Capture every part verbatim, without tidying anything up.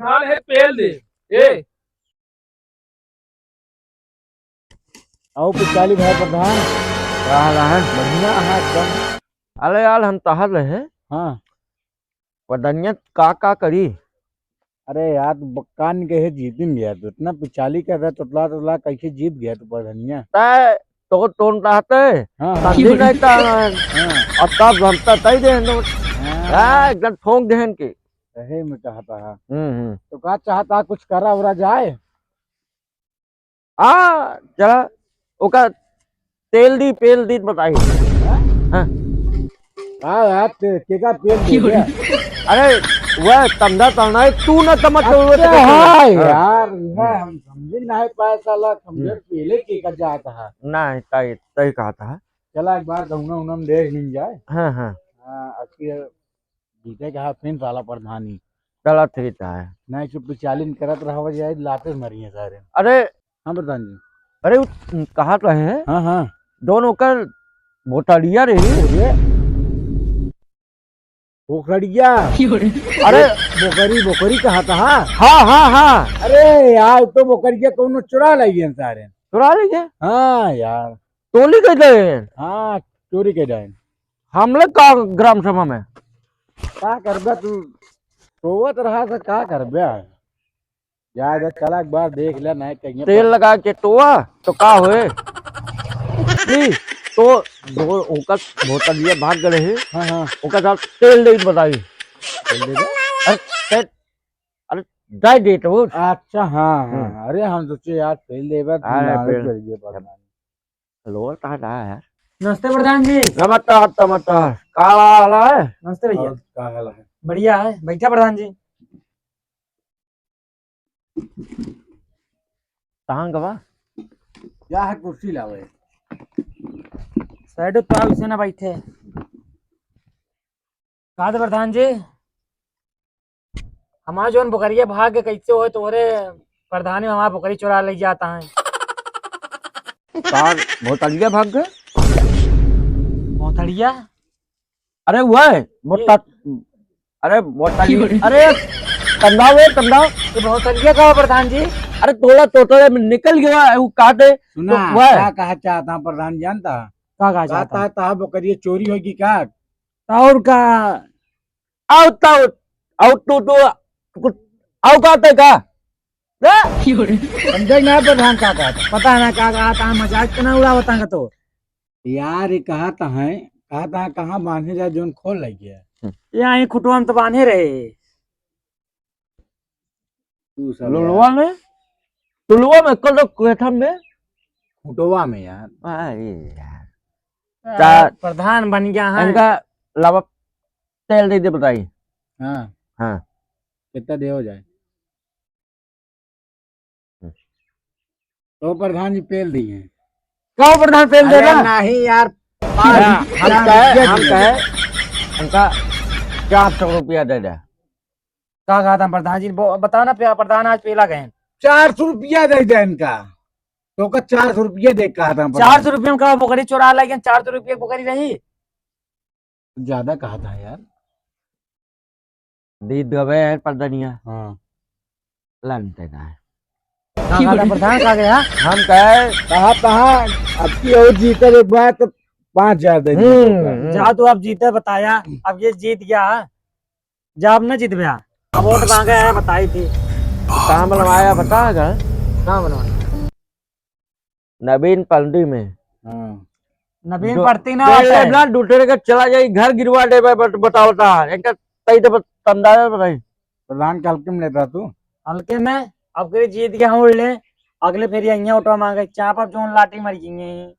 नाम है पेल दे। ए। आओ पिचाली भाई प्रधान। का हाल है? बढ़िया है एकदम। अरे यार, हम तहर रहे। हाँ। प्रधानिया का का करी? अरे यार, तू बक्कान के है जीतिन गया तू। इतना पिचाली कर रहा, तोतला तोतला कैसे जीत गया तू प्रधानिया? तय तो टोन रहते, हाँ, हाँ। तब भी नहीं था। हाँ। और तब हम तो तय दे दो। हाँ। हाँ, एकदम ठोंक देहन के। सही में कहता है। हम्म, हम्म। तो का चाहता, कुछ करा उरा जाए? आ, चला, ओका तेल दी, पेल दी, बताई। हाँ? हाँ। का यार, ते, के का पेल दे दिया? अरे, वह तमदा तलना है, तू ना तमद तो वो अच्छा, तो हाँ हाँ। यार, वह हम समझे ना है पाए साला, समझे हम्म। पेले के का जाता है। ना, तय, तय कहा था। चला, एक बार गौना उना में देख लीन जाए। हाँ, हाँ। हाँ, अखिर जीते के हाथ फिन साला प्रधानी। चला ठीक है। नहीं, चुप चालिन करत रहवा जाए, लाते मरिए सारे। अरे! हाँ, प्रधान जी। अरे, उ कहा तो है। हाँ, हाँ। दोनों कर भोटालिया रही। अरे! बोकरिया। अरे! बोकरी, बोकरी कहा था? हाँ, हाँ, हाँ। अरे यार, तो बोकरिया कौनो चुरा लाइए सारे। चुरा लीजिए? हाँ यार। टोली के जाए? हाँ, चोरी के जाए। हम लोग का ग्राम सभा में? का करबे तू? रोवत रहा से का करबे? जा, जा, चला एक बार देख ले, नहीं कहीं तेल पर। लगा के टोआ, तो का होए? ली, तो दो, ओकर भोतलिया भाग गए हैं। हाँ, हाँ। ओकर साथ तेल दे बताई। तेल दे दे? अरे, तेल, अरे, दे दे तो। अच्छा, हाँ, हाँ, हम्म। हाँ। अरे, हम सोचे यार, तेल देबे, अरे, नारे तेल। चल गए, पता नहीं। लोल कहाँ रहा है? नमस्ते प्रधान जी। नमस्कार, नमस्कार। का हाल है? नमस्ते भैया। और का हाल है? बढ़िया है, बैठा प्रधान जी। कहाँ गवा? या है कुर्सी लावे। साइड तो आओ, इसे ना बैठे। का दे प्रधान जी, हमार जौन बोकरिया भाग के कैसे होए, तोहरे प्रधानी में हमार बोकरी चोरा ले जाता है। का भोतलिया भाग गए? भोतलिया? अरे वो है, भोता-, ये अरे भोतलिया, अरे कंधा वो कंधा। ये भोतलिया का हो प्रधान जी? अरे थोड़ा तोतले में निकल गया है, वो काटे, सुना, तो वो है। का कहा चाहता है प्रधान जानता? का कहा चाहता? कहता है, तहा बोकरिया चोरी होगी का? और का? आउ, ताउ, आउ, तू, तू, कुछ, आउ, का ते का? ना? समझे ना प्रधान का कहता? पता ना का कहता, मजाक तो ना उड़ावता का तो। यार, ये कहता है, कहता है, कहाँ बांधे जाए, जोन खोल लग गया। यहाँ ही खुटवा में तो बांधे रहे। तू सब लुलवा यार। में? लुलवा में, कल तो कोठा में? खुटवा में यार। अरे यार। आ, ता-, प्रधान बन गया है। इनका लावा तेल दे दे बताई। हाँ। हाँ। कितना दे हो जाए? हम्म। तो प्रधान जी पेल दिए। कहो प्रधान पेल दे अरे रहा? नहीं यार, हाँ, हम चार कहे, रुपया हम दिए। कहे, हमका चार सौ रुपया दे दे। का कहा था प्रधान जी? बो-, बताओ ना, प्या-, प्रधान आज पेला गए। चार सौ रुपया दे दे इनका। तो का चार सौ रुपया दे कहा था प्रधान। चार सौ रुपया में का बोकरी चोरा लागे, चार सौ रुपया बोकरी रही? ज्यादा कहा था यार। दीद गवे है प्रधानिया। हाँ। लंटे ना है। का कहा था प्रधान, का गया? हम कहे, कहा, कहा, अब की और जीते एक बार तो पाँच हजार दे दीजिए हम्म, का। हम्म। जा तो अब जीते बताया, अब ये जीत गया है। जा अब ना जीत गया। अब वोट मांगे है, बताई थी। कहाँ बनवाया पता है का? कहाँ बनवाया? नवीन पलटी में। हाँ। नवीन जो पड़ती ना जो होता है। ना दूसरे का चला जाई, घर गिरवा देबे, बत-, बतावता है। इनका तई तो बत-, अंदाजा बताई। प्रधान के हल्के में लेता तू? हल्के में? अब के जीत के हम उड़ ले, अगले फेर यहाँ उठवा मांगे, चापा जोन लाठी मर गई।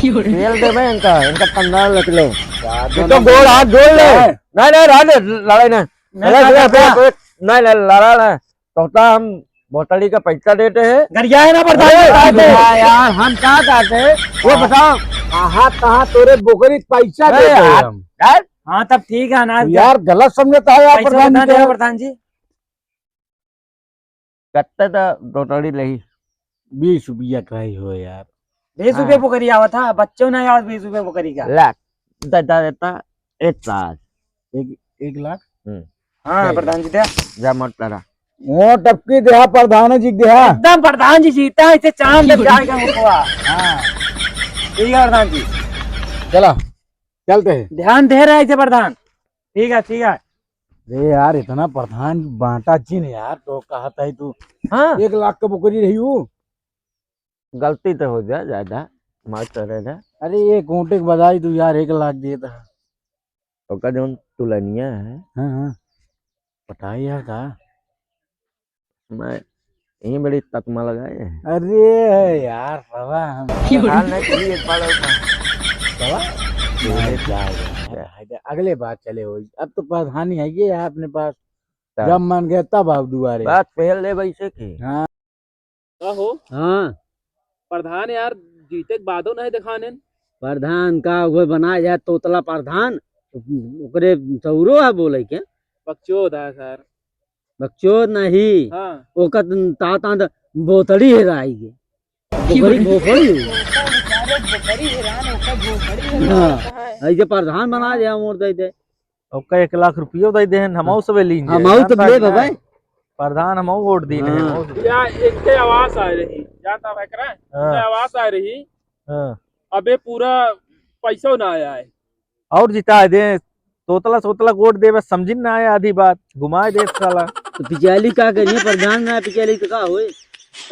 तेल देबे इनका, इनका पंद्रह लग लो। ये तो गोड़ हाथ जोड़ ले। नहीं, नहीं, रहने दे, लड़ाई नहीं। नहीं, लड़ाई नहीं, नहीं, लड़ाई नहीं। नहीं, नहीं, लड़ा नहीं। तोता हम बोतली का पैसा देते हैं। गरिया है ना प्रधान अरे जी, बताते हैं। यार, यार, हम क्या कहते हैं? वो हाँ। बताओ। कहाँ, कहाँ तोरे बोकरी पैसा अरे देते हैं यार, हम? यार। हाँ, तब ठीक है ना। यार, गलत समझता है यार पैसा प्रधान जी कितना देगा को। प्रधान जी? कत्ते तो बोतली लही? बीस रुपया का ही हो यार। बीस रुपया हाँ। बोकरी आवत है, बच्चों ना यार, बीस रुपया बोकरी का। लाख, देता, देता, एक लाख। एक, एक लाख? हम्म। हाँ, नहीं। प्रधान जी, दे। जा मत लड़ा। वोट अबकी देहा, प्रधान जी के देहा। एकदम प्रधान जी जीता है, इसे चांद पे जाएगा वोटवा। हाँ। ठीक है प्रधान जी। चला, चलते हैं। ध्यान दे रहा है इसे प्रधान। ठीक है, ठीक है। अरे यार, इतना प्रधान बांटा जिन यार, तो कहत है तू। हाँ। एक लाख का बोकरी रही हूँ। गलती तो हो जा, ज्यादा मत करे जा। अरे, एक ओंटे के बजाई तू यार, एक लाख देता। ओकर जौन तुलनिया है। हाँ, हाँ। पटाई है का? मैं यहीं बड़ी ततमा लगाए हैं। अरे यार, बाबा, हम हाल नहीं करी एक बार और। बाबा, नहीं, जा, जा, जा, जा, अगले बार चले हो। अब तो प्रधानी है ये है अपने पास। तब। जब मन गया तब आप दुआरे। बात पहल ले वैसे की। हाँ। का हो? हाँ। प्रधान यार, जीते के बादो नहीं देखानेन। प्रधान का वो बनाए जाए तोतला प्रधान, ओकरे सौरो है बोले के। बकचोद है सर। बकचोद नहीं। हाँ। ओकर तात आंद बोतड़ी हेराई गे। बोकरी, बोकरी। ओकर बेचारे बोकरी हेरान, ओकर बोकरी हेरान हाँ। कहाँ है? ऐसे प्रधान बना दे, हम और दे दे। ओका एक लाख रुपयो दे देहन, हमहू सबे लीन जाए। हमहू सब लेब भाई। प्रधान हमहू वोट दीन है, हाँ। हमहू सब। या इनके आवास आ रही, जाता भाई करा, हाँ। इनके आवास आ रही। हाँ। अबे पूरा पैसो ना आया है। और जिता दे, तोतला सोतला वोट देवे, समझिन ना आया आधी बात, घुमाए दे साला। तो पिचाली का करिए, प्रधान ना पिचाली तो का होए?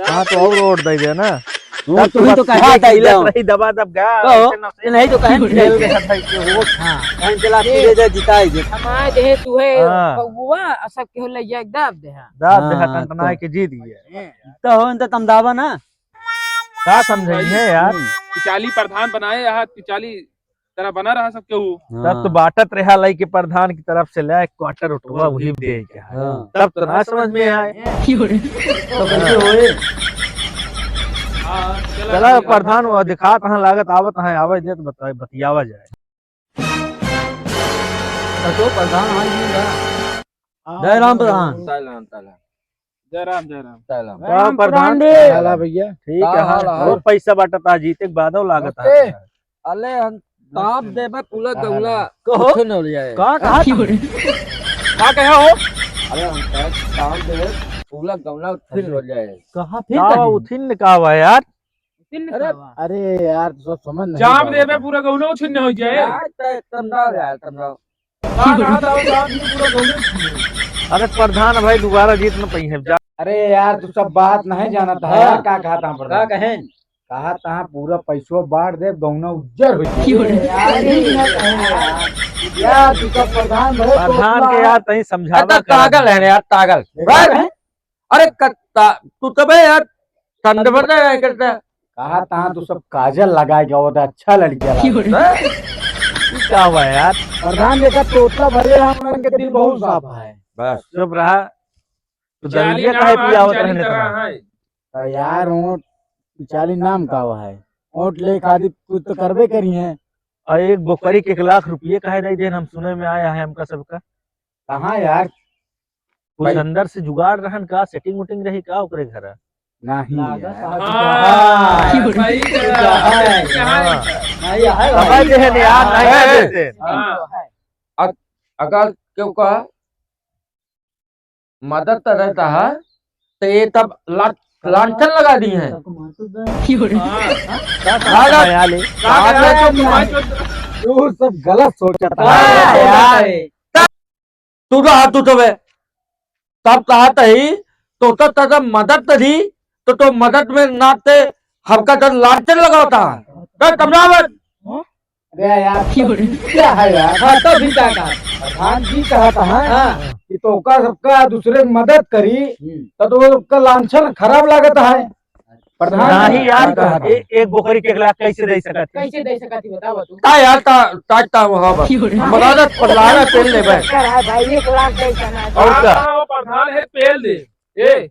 हाँ, तो और वोट दे दे ना। वोट तब तो ही तो बस कहा हाँ, दे दे। रही दबा दब गया, कहो, ऐसे ना से नहीं तो कहें खेल दे। दे भाई के वोट। हाँ, कहें चला ए, फिर दे, जिताई दे। हमारे देहे तू है हाँ। बबुआ, और सब केहू ले जाए दाब दे, हाँ। दाब दे, हाँ, टंटनाए तो। के जीत गया। तो हो, इनका तम दावा ना। का समझाई है यार? पिचाली प्रधान बनाए, यहाँ पिचाली तरह बना रहा सब केहू। तब तो हाँ। बांटत रहा लाई के प्रधान की तरफ से ले क्वार्टर उठवा वही दे के है। हाँ। तब तो ना समझ में आए। तो कैसे होए? हाँ, चला चला ठीक है। प्रधान वो दिखात हैं, लागत आवत हैं, आवे दे तो बताए, बतियावा जाए। तो प्रधान हाँ जी ना। जय राम प्रधान। जय राम, जय राम। जय राम, जय राम। का राम प्रधान? प्रधान जी। का हाल है भैया? ठीक का है, हाल है? और पैसा बांटत आ जीते के बादो लागत नमस्ते। है। अले हम ताप देबे पूरा का हाल गौला, है? कहो। कुछ न हो जाए। का कहा था? का कहे हो? अरे हम कहे ताप देबे पूरा गौला फिर हो जाए। कहा फिर का कहे? उठिन ने का हुआ यार? उठिन ने अरे, का हुआ? अरे यार, तो सब समझ नहीं चाप पा रहे देबे हैं। पूरा गौला उठिन न हो जाए। यार, तो एकदम ना हो जाए, एकदम ना। का कहा था वो साहब, ये पूरा गौरव है। अरे प्रधान भाई दोबारा जीत न पाई है, जा। अरे यार, तू सब बात नहीं जानत है हाँ। यार, का कहा था का प्रधान? कहें? कहा था पूरा पैसो बांट दे, गौना उज्जर हो जाए। क्यों रे? यार, ये ना कहे यार। यार, तू सब प्रधान भले प्रधान तोतला के यार तहीं समझावा अरे तो करा। पागल है यार, पागल। पागल है? अरे कत्ता, तू तबे यार, ठंड में नहीं रह करता। कहा था तू सब काजल लगाए के, वो तो अच्छा लड़किया लगा। हैं? ई का हुआ यार? प्रधान देखा, तोतला भले हम उनके दिल बहुत साफ है। बस। चुप रहा। तू पिचाली दरुइया नाम काहे है, पियावत पिचाली रहने तरह इतना? है। तो यार, वो पिचाली नाम का हुआ है? वोट ले खातिर कुछ तो करबे करी हैं। और एक बोकरी के एक लाख रुपये काहे दे देन, हम सुने में आया है हमका सबका। कहाँ यार? कुछ भाई। अंदर से जुगाड़ रहन का, सेटिंग उटिंग रही का ओकरे घर? नहीं लागत यार। है। हाँ, हाँ। सही कहा। हाँ। नहीं, है समझ भाई। गए यार, नहीं हाँ। देते। हाँ। अग-, अगर क्यों का मदद तो रहता है, तो ये तब ला-, लांछन लगा दी है। हाँ। का, का, का, का, यार, ले। का, का, का, का, तू सब गलत सोचता है। हाँ, यार। तू तो हाथ उठवे। तब कहा तही, तो, तो, तो, तो मदद तो दी, तो, तो मदद में नाते हमका तो लांछन लगावता है। तो समझावत। अरे यार, क्या है यार? हाँ, तो भी क्या कहा? प्रधान जी कहा था, हाँ। कि तो ओका सबका दूसरे की मदद करी, हम्म। तो, तो ओका लांछन खराब लागत है। प्रधान नहीं जी यार, कहा था। ए-, एक बोकरी के एक लाख कैसे दे सकत है? कैसे दे सकत है, बताओ तू। का यार, ता, ता, ता, वहाँ पर। मदद पर लाना तेल लेबे। है भाई, एक लाख दे सकत है। और का? हाँ, वो प्रधान है, तेल दे। ए,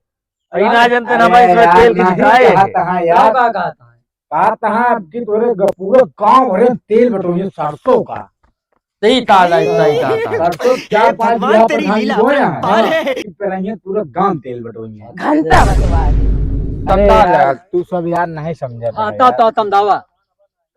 ई ना जानते ना भाई, अरे इसमें यार, तेल की नहीं दिखाए। कहा था यार। का, का, का, का? कहा था आपकी तोरे ग-, पूरा गांव भरे तेल बटोरिए सरसों का। सही कहा था, सही कहा था। सरसों चार पाँच बीघा प्रधान जी बोए हैं। हाँ। इस पर रहिए पूरा गांव तेल बटोरिए। घंटा बटवा। अरे तब यार, यार। तू सब यार नहीं समझे हाँ, था तो, यार। तो तम दावा।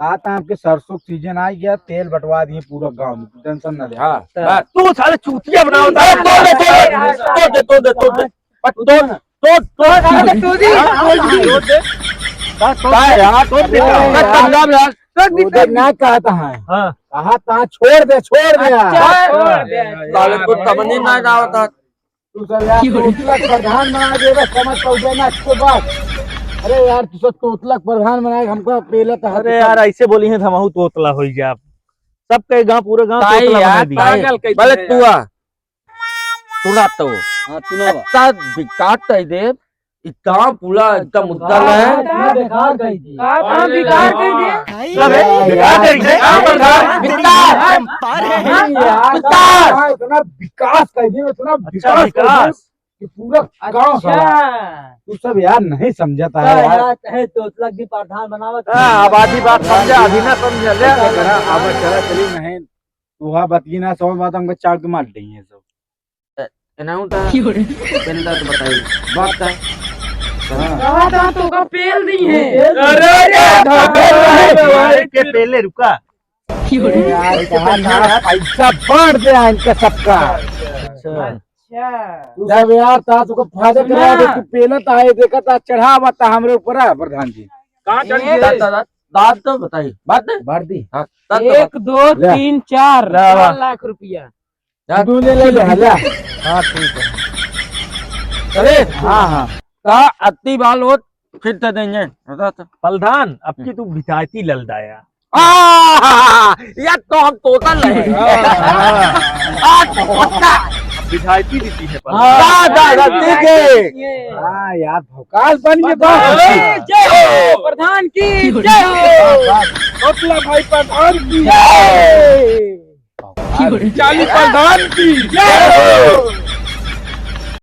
कहा था आपके सरसों सीजन आ गया, तेल बटवा दिए पूरा गांव में, तू टेंशन ना ले। हाँ, बस। तू साले चूतिया बनाओ, अरे तोड़ दे, तोड़ दे, तोड़ दे, तोड़ दे, तोड़ दे। बस तोड़, तोड़, तोड़, तोड़, तोड़ दे। का, का यार? तोड़ दे। अरे यार। पंजाब यार। तोड़ दे। उधर ना कहता है। हाँ। कहा था, छोड़ दे, छोड़ दे यार। अच्छा, छोड़ दे। साले को तमन्नी ना आवता। तू सब यार तोतला प्रधान बना दे, बस समझ पाऊ ना अच्छे बात। अरे यार, तू सब तोतला प्रधान बना के हमको पेलत है। अरे यार, ऐसे बोली है, हमहू तोतला होई जाब। सब कहे गांव, पूरे गांव ताई तोतला यार, बना दी। पागल कह भले दिया तू यार। आ। सुना तो। हाँ, सुनावा। इतना विकास कह दे, इतना पूरा एकदम मुद्दा हाँ, है। हाँ, बेकार कह दी। का काम बिगाड़ दे दे? सब है, अरे बिगाड़ यार, दे दे, काम बिगाड़। नहीं यार, विकास। इतना विकास कह दिया, इतना अच्छा, विकास कह दिया विकास। कि पूरा गांव अच्छा। साला। तू सब यार नहीं समझता है तो यार। यार, चाहे तोतला के प्रधान बनावत हाँ, है। अब आधी बात समझा, आधी ना समझा, ले। ऐसा करा, अब चला चली नहीं, तू हाँ बतली ना, समझ बात हमको चाट के मार देंगे सब। ए, एनाहू ता क्यों रे? पेन दा तो बताई। बात का। हाँ। कहा था तो का पेल दी है। अरे, अरे, अरे, अरे, अरे, के पेले रुका। क्यों रे? यार, कहा ना, पैसा बांट दे इनका सबका। अच्छा। अच्छा। तू सब यार, ता तुको फायदा सुना। करा दे, तू पेला ता है, देखा ता चढ़ावा ता हमरे ऊपर है, प्रधान जी। कहाँ चढ़ गए? दा-, दा-, दा-, दाद तो बताई। बात नहीं? बांट दी। हाँ, दाद तो एक, बता। दो, ले। तीन, चार, ले, वाह। चार लाख रुपया। जा। तू ले, ले, ले, ले। हाँ, ठीक है। अरे, हाँ, हाँ। का अति बाल होत, फिर तो देंगे। बता तो। प्रधान, अब की तू बिताती ललदाया। आ, या तो हम तोता नहीं। हाँ। आज पक्का। बिठाई दी थी है पर। हाँ, दा, दा, दा, ठीक है। हाँ, यार, भौकाल बन के बात। अरे, जय हो, प्रधान की जय हो। तोतला भाई प्रधान की जय। चाली प्रधान की जय हो।